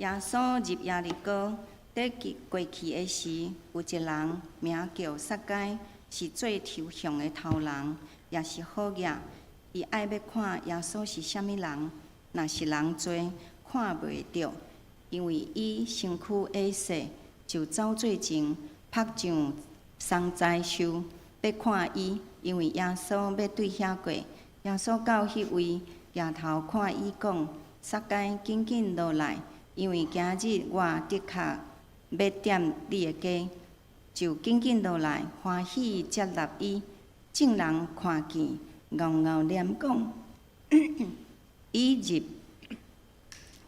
耶穌入耶利哥，佇過去的時，有一人名叫撒該，是做頭項的頭人，也是好額。伊愛欲看耶穌是啥物人，若是人濟，看袂著，因為伊身軀矮細，就走做前，撲上桑棑樹，欲看伊，因為耶穌欲對遐過。耶穌到彼位，舉頭看伊講：撒該，緊緊落來，因為今日我的確欲踮你的家。就緊緊落來，歡喜接納伊。眾人看見，敖敖念講：伊入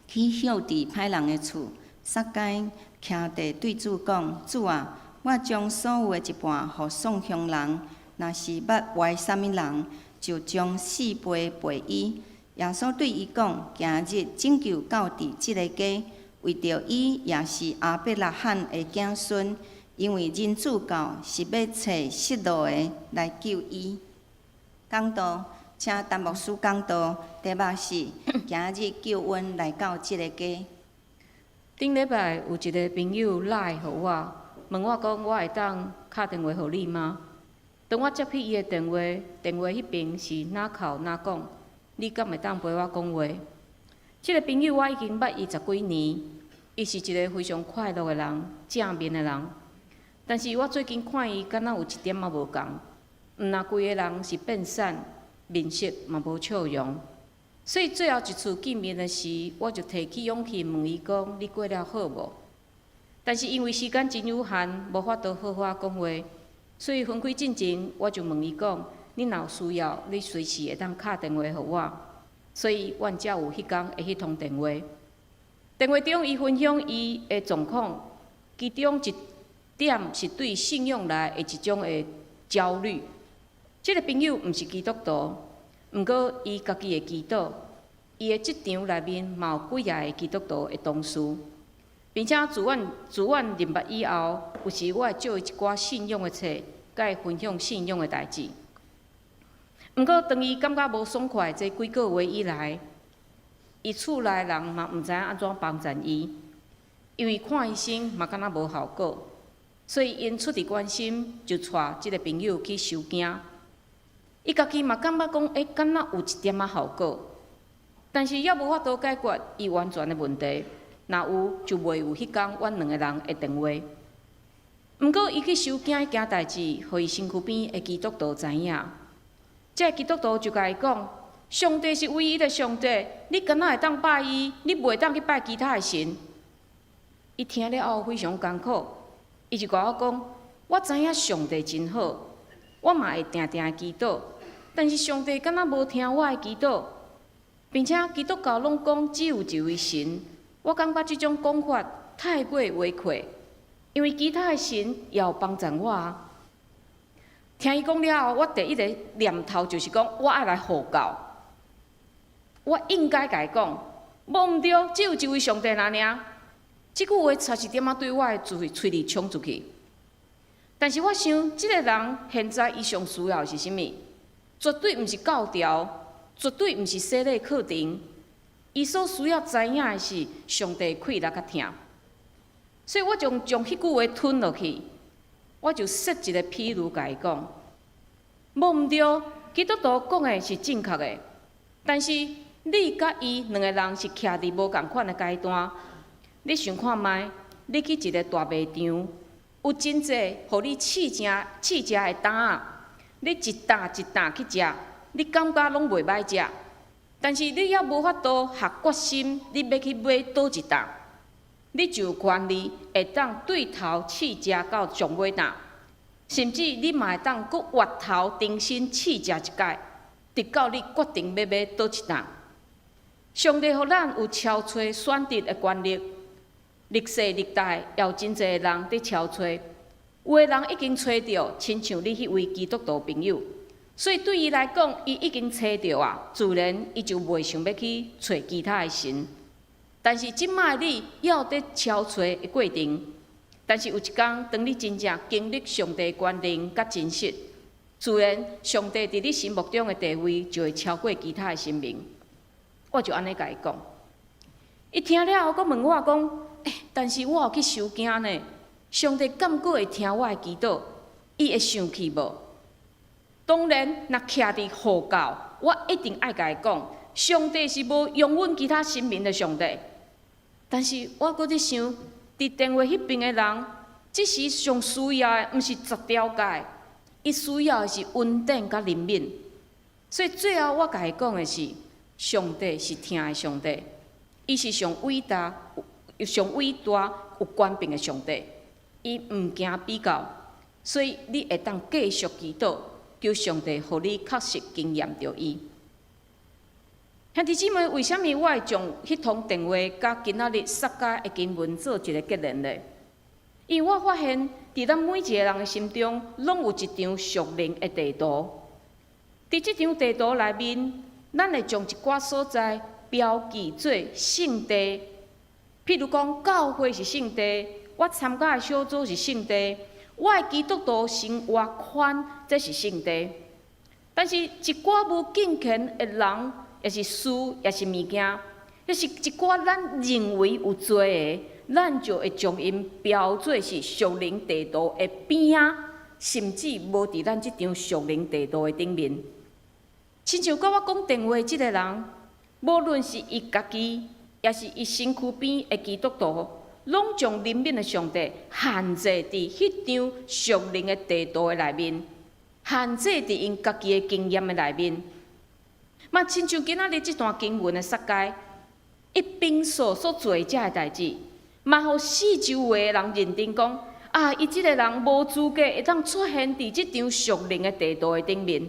去歇佇歹人的厝。撒該徛地對主講：主啊，我將所有的一半予喪鄉人，若是捌歪啥物人，就將四倍賠伊。耶穌對伊講：今日拯救到佇這个家，為著伊也是亞伯拉罕的子孫，因為人子到是欲揣失落的來救伊。講道，請陳牧師講道，題目是今日救恩來到這个家。頂禮拜有一个朋友 LINE 予我，問我講我會當敲電話予你嗎？當我接起伊的電話，電話彼邊是哪哭哪講，你敢會當陪我講話？這个朋友我已經捌伊十幾年，伊是一个非常快樂的人，正面的人。但是我最近看伊，敢若有一點仔無仝，毋若規个人是變瘦，面色嘛無笑容。所以最後一次見面的時，我就提起勇氣問伊講：你過了好無？但是因為時間真有限，無法度好好講話，所以分開進前，我就問伊講：你若有需要，你隨時會當敲電話予我。所以，阮才有彼工的彼通電話。電話中，伊分享伊的狀況，其中一點是對信仰來的一種的焦慮。這个朋友毋是基督徒，毋過伊家己會祈禱，伊的職場內面嘛有幾仔個基督徒的同事，並且自阮認捌以後，有時我會借伊一寡信仰的冊，共伊分享信仰的代誌。毋過當伊感覺無爽快，這幾個月以來，伊厝內人嘛毋知影按怎幫贊伊，因為看醫生嘛敢若無效果，所以𪜶出於關心，就帶這个朋友去收驚。伊家己嘛感覺講，欸，敢若有一點仔效果，但是猶無法度解決伊完全的問題。若有，就袂有彼工阮兩个人的電話。毋過，伊去收驚彼件代誌，予伊身軀邊的基督徒知影。這个基督徒就共伊講：上帝是唯一的上帝，你敢若會當拜伊，你袂當去拜其他的神。伊聽了後非常艱苦，伊就共我講：我知影上帝真好，我嘛會定定祈禱。但是上帝敢若無聽我的祈禱，並且基督教攏講只有一位神，我感覺這種講法太過迂迴，因為其他的神也有幫贊我啊。聽伊講了後，我第一個念頭就是講，我愛來護教，我應該共伊講，無毋對，只有一位上帝爾爾。這句話差一點仔對我的喙喙裡衝出去。但是我想，這个人現在伊上需要的是啥物？絕對毋是教條，絕對毋是洗禮課程。伊所需要知影的是上帝氣力較疼。所以我就將彼句話吞落去，我就設一个譬如共伊講，無毋對，基督徒講的是正確的，但是你佮伊兩个人是徛佇無仝款的階段。你想看覓？你去一个大賣場，有真濟予你試食試食的擔仔。你一擔一擔去食，你感覺攏袂歹食，但是你猶無法度下決心，你欲去買佗一擔，你就有權利會當對頭試食到上尾擔，甚至你嘛會當閣越頭重新試食一擺，直到你決定欲買佗一擔。上帝予咱有超揣選擇的權力，歷世歷代也有真濟人佇超揣。有的人已經揣著，親像你彼位基督徒朋友，所以對伊來講，伊已經揣著啊，自然伊就袂想欲去揣其他的神。但是這擺你猶佇超揣的過程，但是有一天，當你真正經歷上帝權能佮真實，自然上帝佇你心目中的地位就會超過其他的神明。我就按呢共伊講，伊聽了後，閣問我講：欸，但是我有去收驚呢，上帝敢閣會聽我的祈禱？伊會生氣無？當然，若徛佇護教，我一定愛共伊講，上帝是無容忍其他神明的上帝。但是我閣佇想，佇電話彼爿的人，這時上需要的毋是十條誡，伊需要的是恩典佮憐憫。所以最後我共伊講的是，上帝是疼的上帝，伊是上偉大、上偉大、有權柄的上帝，伊毋驚比較，所以你會當繼續祈禱，求上帝予你確實經驗著伊。兄弟姊妹，為啥物我會將彼通電話佮今仔日撒該的經文做一個結連呢？因為我發現，佇咱每一個人的心中，攏有一張屬靈的地圖。佇這張地圖內面，咱會將一寡所在標記做聖地。譬如講，教會是聖地，我參加的小組是聖地，我的基督徒生活圈這是聖地。但是，一寡無敬虔的人，抑是事，抑是物件，抑是一寡咱認為有罪的，咱就會將𪜶標做是屬靈地圖的邊仔，甚至無佇咱這張屬靈地圖的頂面。親像佮我講電話這个人，無論是伊家己，抑是伊身軀邊的基督徒，攏將憐憫的上帝限制佇彼張屬靈的地圖的內面，限制佇𪜶家己的經驗的內面。嘛，親像今仔日這段經文的撒該，伊平素所做這个代誌，嘛予四周圍的人認定講，啊，伊這个人無資格會當出現佇這張屬靈的地圖的頂面。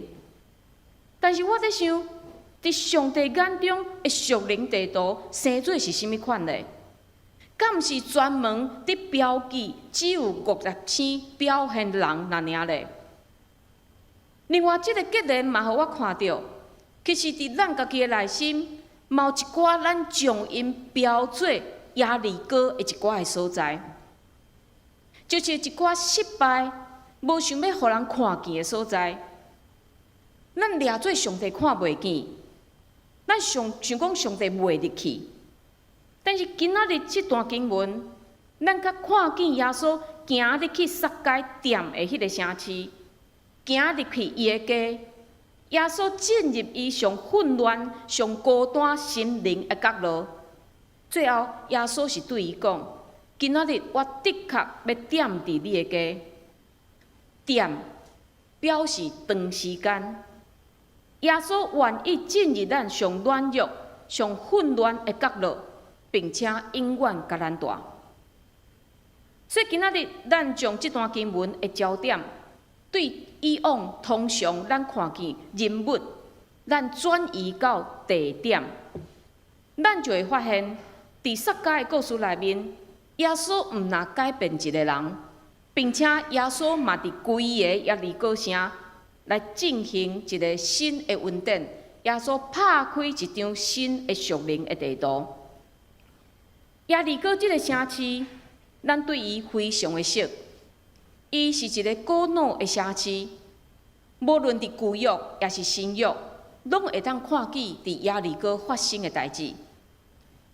但是我佇想，佇上帝眼中的屬靈地圖生做是啥物款呢？敢毋是專門佇標記只有五粒星表現人爾爾咧？另外，這个結論嘛，予我看著，其實佇咱家己的內心，嘛有一寡咱將𪜶標做耶利哥的一寡的所在，就是一寡失敗、無想欲予人看見的所在。咱掠做上帝看袂見，咱想想講上帝袂入去。但是今仔日這段經文，咱較看見耶穌行入去撒該踮的彼个城市，行入去伊的家，耶穌進入伊上混亂、上孤單心靈的角落。最後，耶穌是對伊講：今仔日我的確欲踮佇你的家。踮表示長時間。耶穌願意進入咱上軟弱、上混亂的角落，並且永遠佮咱蹛。所以今仔日咱將這段經文的焦點，對以往通常咱看見人物，咱轉移到地點，咱就會發現，佇撒該的故事內面，耶穌毋但改變一个人，並且耶穌嘛佇規个耶利哥城來進行一个新的恩典。耶穌拍開一張新的屬靈的地圖。耶利哥這个城市，咱對伊非常的熟。伊是一个古老的城市，無論佇舊約抑是新約，攏會當看見佇耶利哥發生的代誌。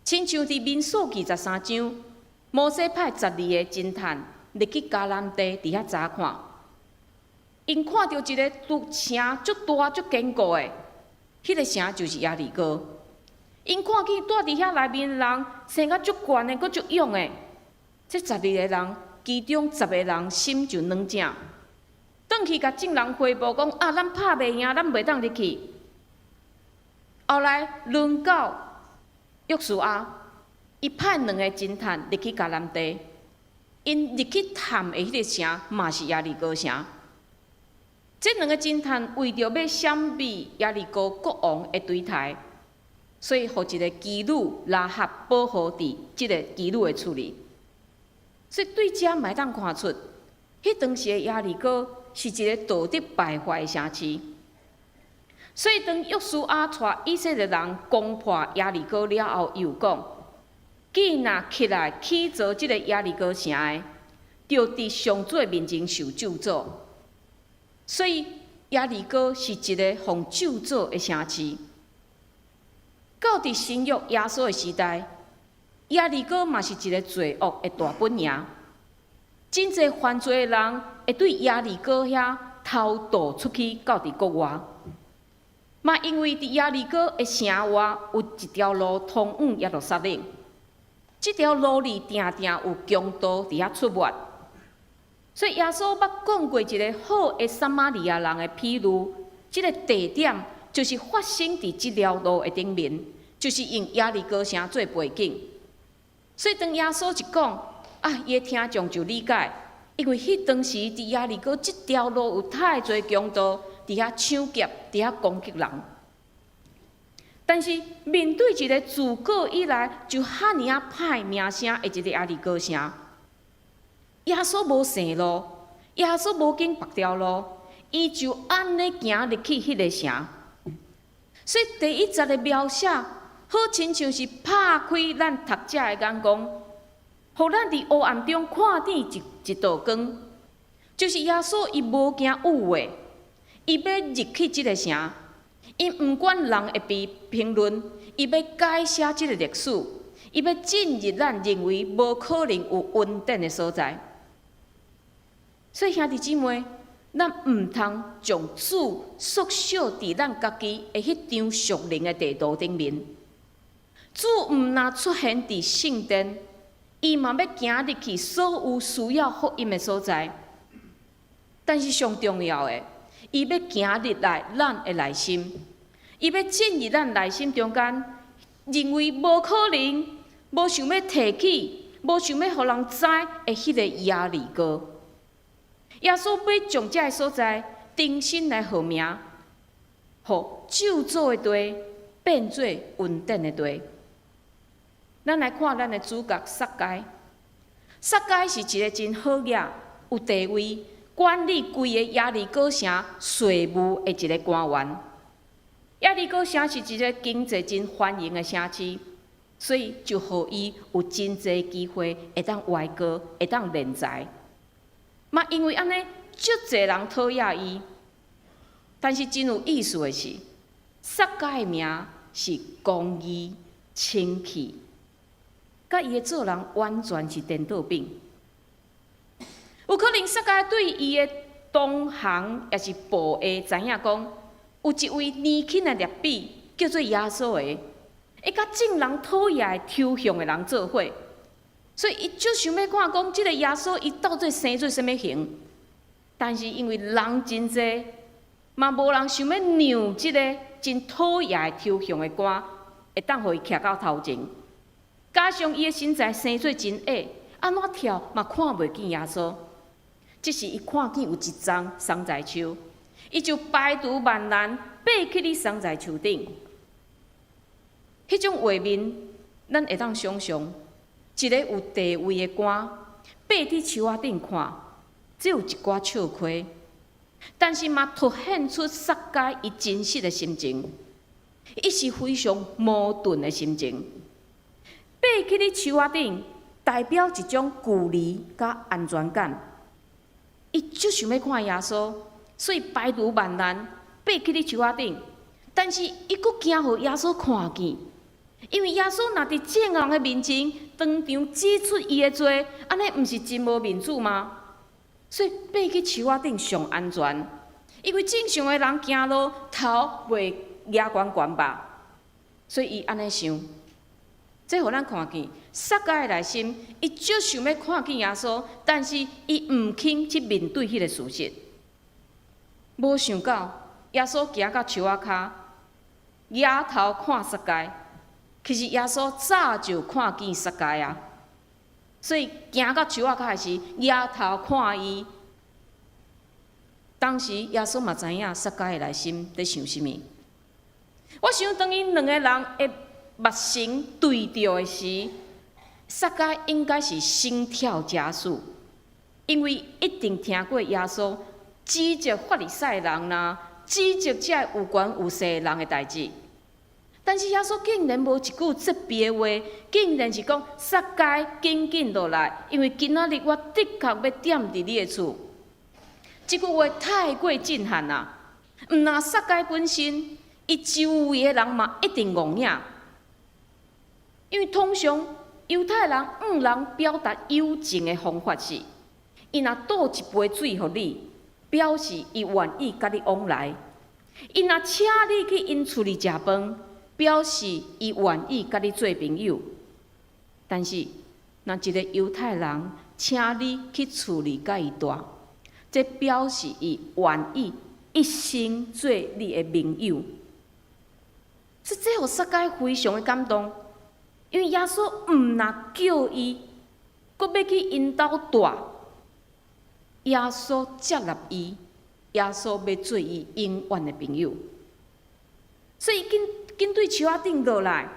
親像佇民數記13章，摩西派十二個偵探入去迦南地，佇遐查看。𪜶看著一个都城足大足堅固的，彼个城就是耶利哥。𪜶看見蹛佇遐內面的人生甲足懸的，閣足勇的。這十二个人，其中十个人心就軟正，轉去共眾人回報講：啊，咱拍袂贏，咱袂當入去。後來輪到約書亞，伊派兩个偵探入去迦南地，𪜶入去探的彼个城嘛是耶利哥城。這兩个偵探為著欲閃避耶利哥國王的追刣，所以予一个妓女喇合保護佇這个妓女的厝裡。所以對遮嘛會當看出，彼當時的耶利哥是一个道德敗壞的城市。所以當約書亞帶以色列人攻破耶利哥了後，又講：既若起來起造這个耶利哥城的，就佇上主的面前受咒詛。所以耶利哥是一个予咒詛的城市。到佇新約耶穌的時代，耶利哥嘛是一个罪惡的大本營，真濟犯罪的人會對耶利哥遐偷渡出去到佇國外。嘛因為佇耶利哥的城外有一條路通往耶路撒冷，這條路裡定定有強盜佇遐出沒，所以耶穌捌講過一個好的撒瑪利亞人的譬喻，這個地點就是發生佇這條路的頂面，就是用耶利哥城做背景。所以當耶穌一講，啊，伊的聽眾就理解，因為彼當時佇耶利哥這條路有太濟強盜佇遐搶劫，佇遐攻擊人。但是面對一個自古以來就遐爾仔歹名聲的一個耶利哥城，耶穌無踅路，耶穌無經別條路，伊就按呢行入去彼個城。所以第一節的描寫，好親像是拍開咱讀者的眼光，予咱佇黑暗中看見一道光，就是耶穌伊無驚有話，伊欲入去這个城，伊毋管人會被評論，伊欲改寫這个歷史，伊欲進入咱認為無可能有恩典的所在。所以兄弟姊妹，咱毋通將主縮小佇咱家己的彼張屬靈的地圖頂面。主毋若出現佇聖殿，伊嘛欲行入去所有需要福音的所在。但是上重要的，伊欲行入來咱的內心，伊欲進入咱內心中間，認為無可能、無想欲提起、無想欲予人知的彼個耶利哥。耶穌欲將這个所在重新來號名，予咒詛的地變做恩典的地。咱來看咱的主角撒該，撒該是一個真好額、有地位、管理規個耶利哥城稅務的一個官員。耶利哥城是一個經濟真繁榮的城市，所以就予伊有真濟機會會當歪哥，會當斂財。嘛，因為按呢，足濟人討厭伊。但是真有意思的是，撒該的名是公義、清氣，佮伊的做人完全是顛倒反。有可能撒該對伊的同行抑是部下知影講，有一位年輕的拉比叫做耶穌的，會佮眾人討厭的抽象的人做伙。所以伊足想欲看講，這个耶穌伊到底生做啥物形？但是因為人真濟，嘛無人想欲讓這个真討厭的抽象的官，會當予伊徛到頭前。加上伊的身材生做真矮，按怎跳嘛看袂見耶穌。這時伊看見有一叢桑棑樹，伊就排除萬難，爬去咧桑棑樹頂。彼種畫面，咱會當想像。一个有地位的官，爬佇樹仔頂看，這有一寡笑虧，但是嘛凸顯出撒該伊真實的心情，伊是非常矛盾的心情。爬去咧樹仔頂，代表一種距離佮安全感。伊足想欲看耶穌，所以排除萬難爬去咧樹仔頂，但是伊閣驚予耶穌看見。因為耶穌若佇眾人的面前當場指出伊的罪，按呢毋是真無面子嗎？所以爬去樹仔頂上安全，因為正常的人行路頭袂攑懸懸吧？所以伊按呢想，這予咱看見撒該的內心，伊足想欲看見耶穌，但是伊毋肯去面對彼个事實。無想到耶穌行到樹仔跤，舉頭看撒該。其實耶穌早就看見撒該啊，所以行到樹仔跤時，舉頭看伊。當時耶穌嘛知影撒該的內心佇想啥物。我想當𪜶兩个人的目神對著的時，撒該應該是心跳加速，因為一定聽過耶穌指責法利賽人啦，指責這有權有勢的人的代誌。但是耶穌竟然無一句責備的話，竟然是講撒該緊緊落來，因為今仔日我的確欲踮佇你的厝。這句話太過震撼啦！毋若撒該本身，伊周圍的人嘛一定戇影，因為通常猶太人向人表達友情的方法是，伊若倒一杯水予你，表示伊願意佮你往來；伊若請你去𪜶厝裡食飯，表示伊願意佮你做朋友。但是，若一個猶太人請你去厝裡佮伊蹛，這表示伊願意一生做你的盟友。所以這予撒該非常的感動，因為耶穌毋若叫伊，閣欲去𪜶兜蹛，耶穌接納伊，耶穌欲做伊永遠的朋友。所以伊緊緊對樹仔頂落來，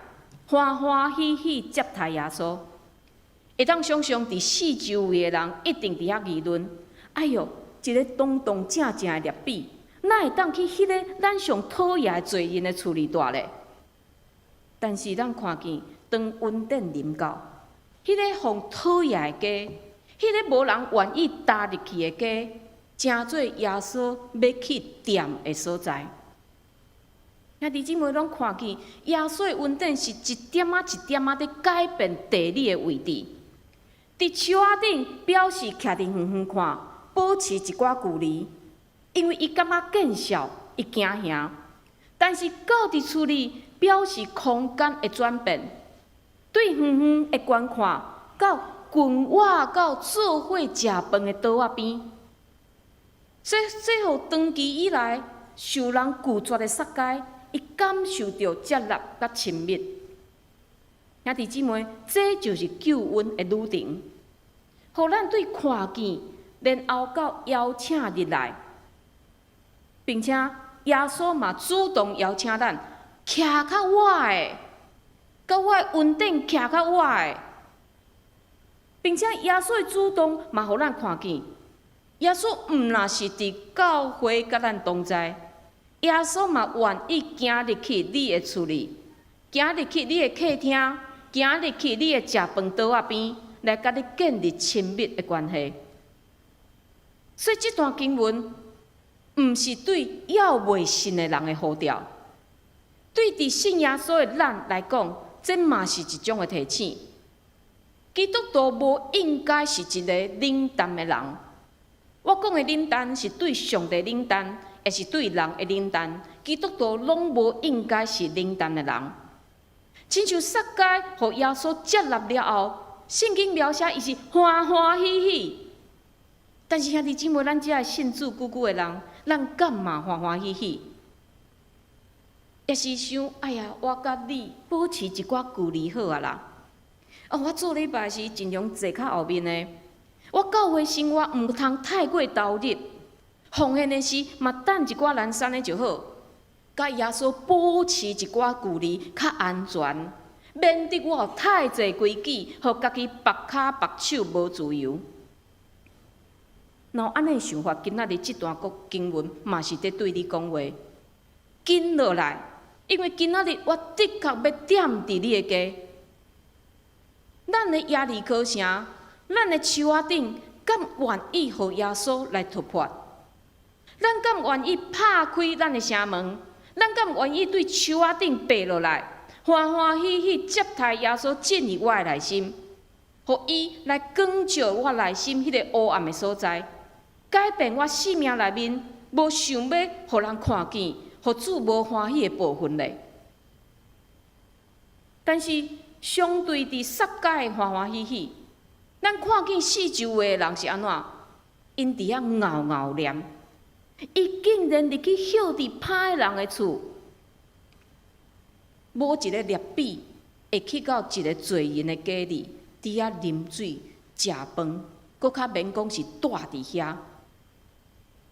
歡歡喜喜接待耶穌。會當想像佇四周圍的人一定佇遐議論：哎喲，一个堂堂正正的拉比，哪會當去彼个咱上討厭的罪人的厝裡蹛咧？但是咱看見，當恩典臨到，彼个予討厭的家，彼个無人願意踏入去的家，成做耶穌欲去踮的所在。兄弟姊妹攏看見，耶穌的恩典是一點仔一點仔佇改變地理的位置。佇樹仔頂表示徛佇遠遠看，保持一寡距離，因為伊感覺見笑，伊驚嚇。但是到佇厝裡，表示空間的轉變，對遠遠的觀看，到群倚到做伙食飯的桌仔邊。這予長期以來受人拒絕的撒該，伊感受著接納佮親密。兄弟姊妹，這就是救恩的旅程，予咱對看見，然後到邀請入來，並且耶穌嘛主動邀請咱，徛較倚的，佮我的恩典徛較倚的，並且耶穌的主動嘛，予咱看見，耶穌毋若是佇教會佮咱同在，耶穌嘛願意行入去你的厝裡，行入去你的客廳，行入去你的食飯桌仔邊，來佮你建立親密的關係。所以這段經文毋是對猶未信的人的呼召，對佇信耶穌的咱來講，這嘛是一種的提醒。基督徒無應該是一個冷淡的人。我講的冷淡是對上帝冷淡，抑是對人的冷淡。基督徒攏無應該是冷淡的人。親像撒該予耶穌接納了後，聖經描寫伊是歡歡喜喜。但是兄弟姊妹，咱遮的信主久久的人，咱敢嘛歡歡喜喜？抑是想，哎呀，我佮你保持一寡距離好啊啦。哦，我做禮拜時盡量坐較後面的。我教會生活毋通太過投入，奉獻的時嘛等一寡懶散的就好。佮耶穌保持一寡距離較安全，免得我有太濟規矩，予家己縛跤縛手無自由。若有按呢想法，今仔日這段國經文嘛是佇對你講話。緊落來，因為今仔日我的確欲踮佇你的家。咱的耶利哥城，咱的樹仔頂，敢願意予耶穌來突破？咱敢願意拍開咱的城門？咱敢願意對樹仔頂爬落來，歡歡喜喜接待耶穌進入我的內心，予伊來光照我內心彼个黑暗的所在，改變我生命內面無想欲予人看見、予主無歡喜的部分咧。但是相對佇撒該的歡歡喜喜，咱看見四周圍的人是按怎？𪜶佇遐敖敖念，伊竟然入去歇佇歹人的厝，無一个拉比會去到一个罪人的家裡，佇遐啉水、食飯，閣較免講是蹛佇遐。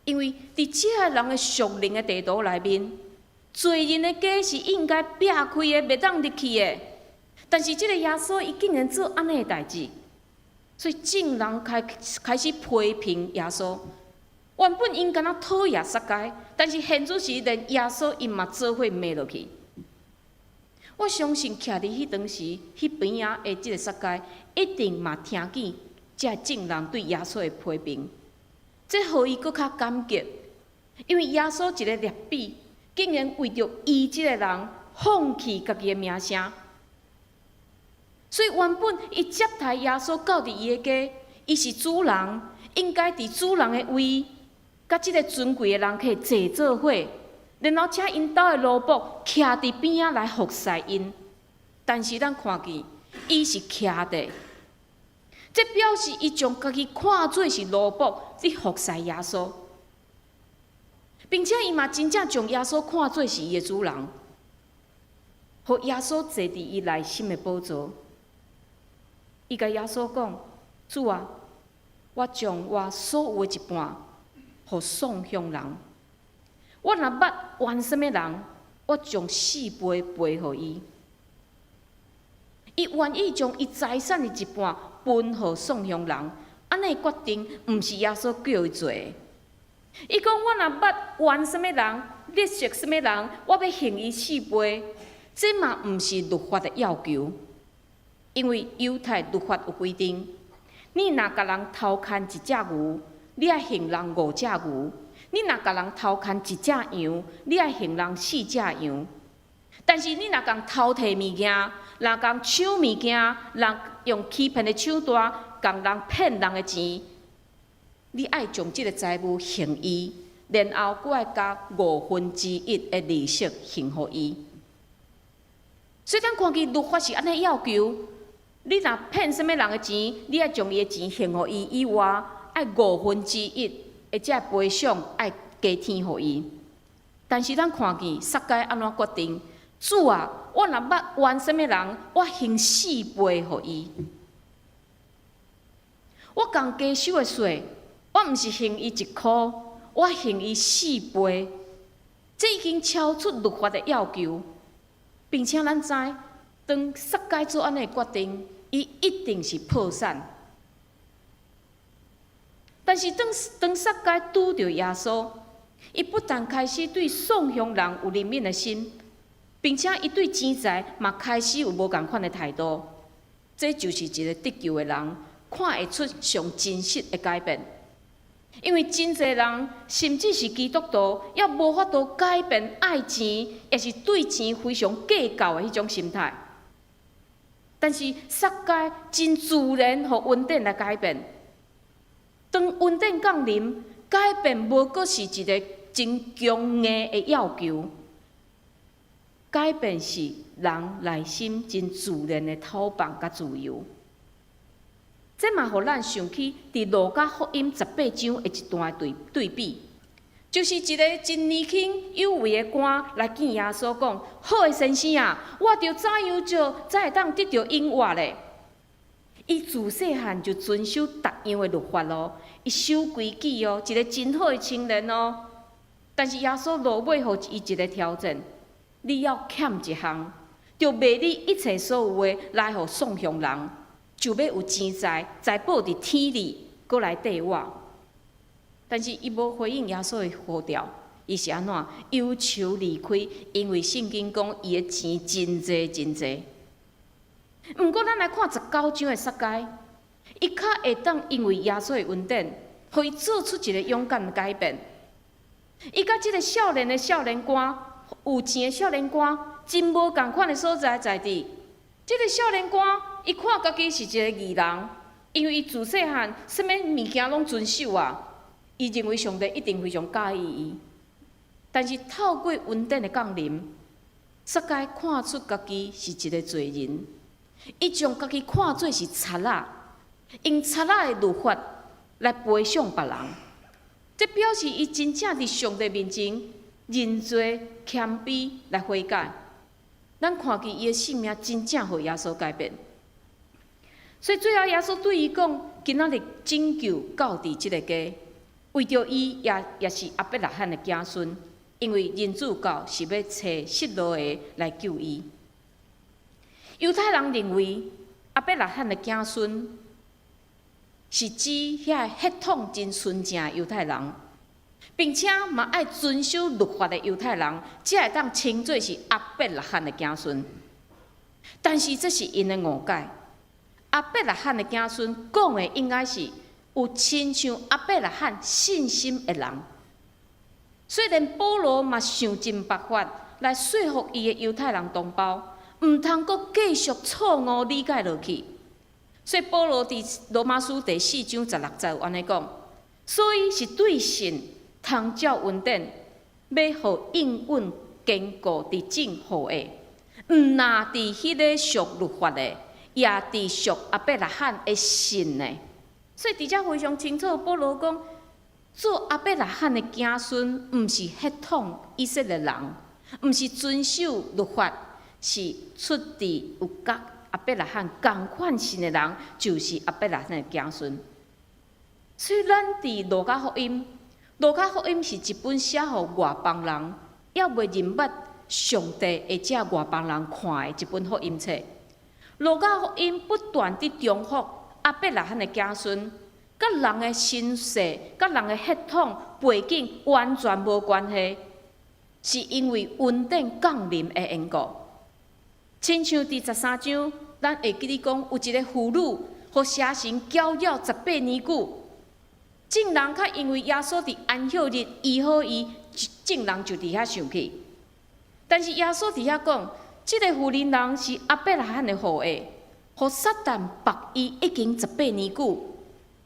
因為佇這个人的屬靈的地圖內面，罪人的家是應該壁開的，袂當入去的。但是這个耶穌伊竟然做按呢的代誌，所以眾人開始批評耶穌。原本𪜶敢若討厭撒該，但是現此時連耶穌𪜶嘛做伙罵落去。我相信徛佇彼當時，彼邊仔的這个撒該，一定嘛聽見這眾人對耶穌的批評，這予伊閣較感激，因為耶穌一个拉比，竟然為著伊這个人放棄家己的名聲。所以原本伊接待耶穌到佇伊的家，伊是主人，應該佇主人的位，佮這个尊貴的人客坐做伙，然後請𪜶兜的奴僕徛佇邊仔來服侍𪜶。但是咱看見，伊是徛佇，這表示伊將家己看做是奴僕，佇服侍耶穌，並且伊嘛真正將耶穌看做是伊的主人，予耶穌坐佇伊內心的寶座。伊共耶穌講：主啊，我將我所有的一半，予喪鄉人。我若捌冤啥物人，我將四倍賠予伊。伊願意將伊財產的一半分予喪鄉人，按呢決定毋是耶穌叫伊做的。伊講我若捌冤啥物人，勒索啥物人，我欲還伊四倍，這嘛毋是律法的要求。因為猶太律法有規定，你若共人偷牽一隻牛，你愛還人五隻牛；你若共人偷牽一隻羊，你愛還人四隻羊。但是你若共偷提物件，若共搶物件，若用欺騙的手段，共人騙人的錢，你愛將這个財物還伊，然後閣愛加五分之一的利息還予伊。所以咱看見律法是按呢要求。你若騙啥物人的錢，你愛將伊的錢還予伊以外，愛五分之一的這賠償愛加添予伊。但是咱看見撒該按怎決定？主啊，我若捌冤啥物人，我還四倍予伊。我共加收的稅，我毋是還伊一箍，我還伊四倍。這已經超出律法的要求，並且咱知，當撒該做按呢決定，伊一定是破產。但是當當撒該拄著耶穌，伊不但開始對喪鄉人有憐憫的心，並且伊對錢財嘛開始有無仝款的態度。這就是一个得救的人看會出上真實的改變。因為真濟人，甚至是基督徒，猶無法度改變愛錢，抑是對錢非常計較的彼種心態。但是撒該真自然，予恩典來改變。當恩典降臨，改變無閣是一个真強硬的要求，改變是人內心真自然的透放佮自由。這嘛予咱想起佇路加福音18章的一段對對比，就是一个真年輕有位的官來見耶穌講：好的先生啊，我著怎樣做才會當得著永活咧？伊自細漢就遵守逐樣的律法咯，伊守規矩哦，一个真好的青年哦。但是耶穌落尾予伊一个挑戰：你猶欠一項，著賣你一切所有的來予喪鄉人，就欲有錢財，財寶佇天裡，閣來綴我。但是伊無回應耶穌的呼召，伊是按怎憂愁離開？因為聖經講伊的錢真濟真濟。毋過，咱來看19章的撒該，伊較會當因為耶穌的恩典，予伊做出一个勇敢的改變。伊佮這个少年的少年官，有錢的少年官，真無仝款的所在在佇。這个少年官，伊看家己是一个義人，因為伊自細漢啥物物件攏遵守啊，伊認為上帝一定非常佮意伊。但是透過恩典的降臨，撒該看出家己是一个罪人。伊將家己看做是賊仔，用賊仔的律法來賠償別人，這表示伊真正佇上帝面前認罪謙卑來悔改。咱看見伊的性命真正予耶穌改變，所以最後耶穌對伊講：今仔日拯救到佇這个家，為著伊也也是亞伯拉罕的子孫，因為人子到是欲揣失落的來救伊。猶太人認為亞伯拉罕的子孫是指遐血統真純正的猶太人，並且嘛愛遵守律法的猶太人，才會當稱做是亞伯拉罕的子孫。但是這是𪜶的誤解。亞伯拉罕的子孫講的應該是有親像亞伯拉罕信心的人。雖然保羅嘛想盡辦法來說服伊的猶太人同胞，毋通閣繼續錯誤理解落去。所以保羅佇羅馬書第四章十六節有按呢講，所以是對信通照恩典，欲予應允堅固佇眾後裔，毋若佇彼个屬律法的，也佇屬亞伯拉罕的信的。所以佇遮非常清楚，保羅講，做亞伯拉罕的子孫，毋是血統以色列人，毋是遵守律法，是出自有佮亞伯拉罕仝款信的人，就是亞伯拉罕的子孫。所以咱佇路加福音，路加福音是一本寫予外邦人，猶未認捌上帝的這外邦人看的一本福音冊。路加福音不斷佇重複亞伯拉罕的子孫，佮人的身世、佮人的血統背景完全無關係，是因為恩典降臨的緣故。親像佇十三章，咱會記得講有一个婦女，予邪神攪擾十八年久，眾人較因為耶穌佇安息日醫好伊，眾人就佇遐生氣。但是耶穌佇遐講，這个婦人人是亞伯拉罕的後裔，予撒旦縛伊已經十八年久，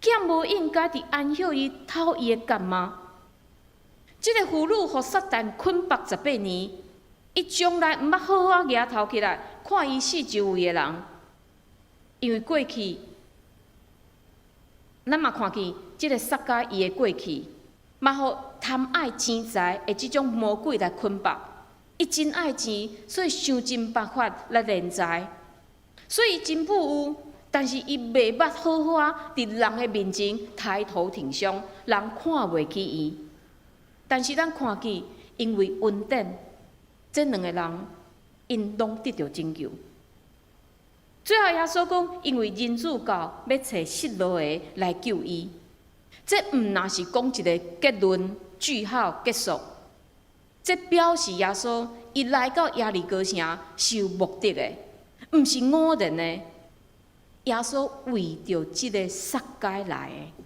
敢無應該佇安息日脫伊的結嗎？這个婦女予撒旦捆縛十八年，伊從來毋捌好好舉頭起來看伊四周圍的人，因為過去，咱嘛看見這个撒該伊的過去，嘛予貪愛錢財的這種魔鬼來捆縛。伊真愛錢，所以想盡辦法來斂財，所以伊真富有，但是伊袂捌好好仔佇人的面前抬頭挺胸，人看袂起伊。但是咱看見，因為恩典，這兩个人𪜶攏得著拯救。最後耶穌講，因為人子到，欲揣失落的來救伊。這毋若是講一个結論、句號結束。這表示耶穌伊來到耶利哥城是有目的的，毋是偶然的。耶穌為著這个撒該來的。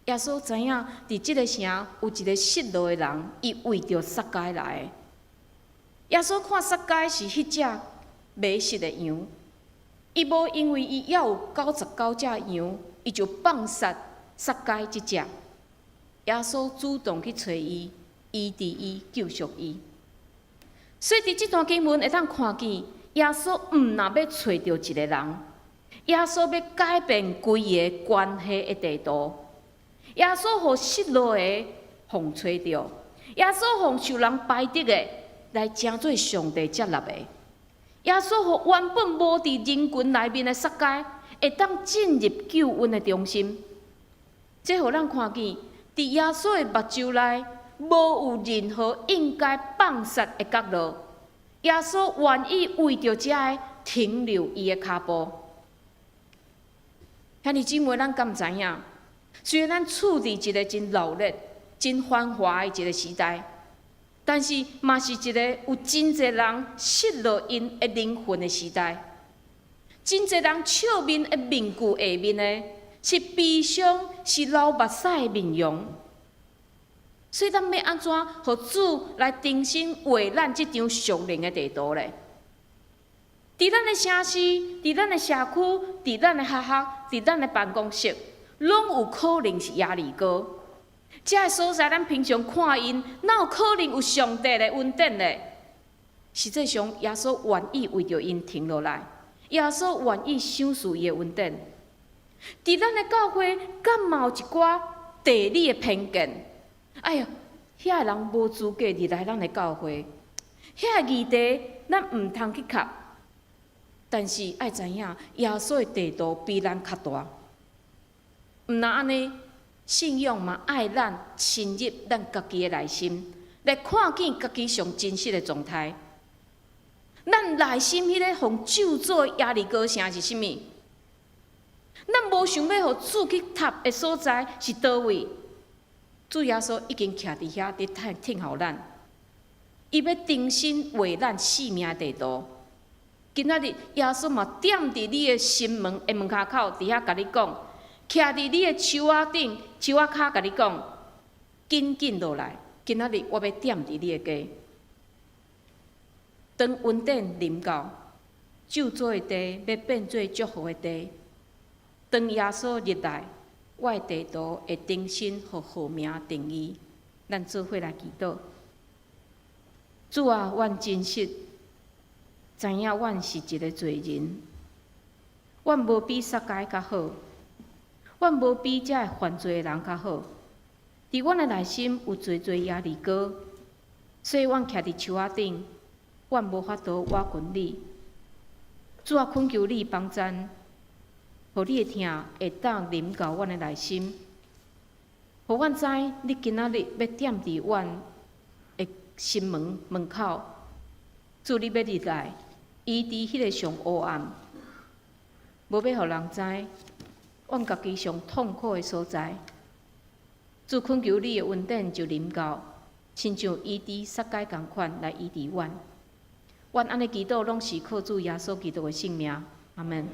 耶穌知影佇這个城有一个失落的人，伊為著撒該來的。耶穌看撒該是彼隻迷失的羊，伊無因為伊猶有九十九隻羊，伊就放殺撒該這隻。耶穌主動去揣伊，醫治伊，救贖伊。所以佇這段經文會當看見，耶穌毋若欲揣著一个人，耶穌欲改變規个關係的地圖。耶穌予失落的予揣著，耶穌予受人排斥的來成做上帝接納的。耶穌予原本無佇人群內面的撒該，會當進入救恩的中心。這予咱看見，佇耶穌的目睭內，無有任何應該放殺的角落。耶穌願意為著這个停留伊的跤步。兄弟姊妹，咱敢知影？雖然咱處佇一个真鬧熱、真繁華的一个時代，但是嘛是一个有真濟人失落𪜶的靈魂的時代。真濟人笑面的面具下面的，是悲傷，是流目屎的面容。所以咱欲按怎予主來重新畫咱這張屬靈的地圖咧？佇咱的城市，佇咱的社區，佇咱的學校，佇咱的辦公室，攏有可能是耶利哥。這个所在，咱平常看𪜶，哪有可能有上帝的恩典咧？實際上，耶穌願意為著𪜶停落來，耶穌願意賞賜伊的恩典。佇咱的教會，敢嘛有一寡地理的偏見？哎呀，遐个人無資格入來咱的教會，遐个議題咱毋通去磕。但是愛知影，耶穌的地圖比咱較大。毋若按呢，信仰嘛愛咱深入咱家己的內心，來看見家己上真實的狀態。咱內心彼个予咒詛的耶利哥城是啥物？咱無想欲予主去踏的所在是佗位？主耶穌已經徛佇遐佇等聽候咱，伊欲重新畫咱生命的地圖。今仔日耶穌嘛踮佇你的心門的門跤口，佇遐共你講，徛佇你的樹仔頂、樹仔跤共你講，緊緊落來。今仔日我欲踮佇你的家，當恩典臨到，咒詛的地欲變做祝福的地。當耶穌入來，我的地圖會重新予號名定義。咱做伙來祈禱。主啊，阮真實知影，阮是一个罪人，阮無比撒該較好，阮無比這个犯罪的人較好。佇阮的內心有濟濟耶利哥，所以阮徛佇樹仔頂，阮無法度倚近你。主啊，懇求你幫贊，予你的疼會當臨到阮的內心，予阮知你今仔日欲踮佇阮的心門門口。主，你欲入來，醫治彼个上黑暗，無欲予人知，阮家己上痛苦的所在。主，懇求你的恩典就臨到，親像醫治撒該仝款來醫治阮。阮按呢祈禱，攏是靠主耶穌基督的聖名。阿門。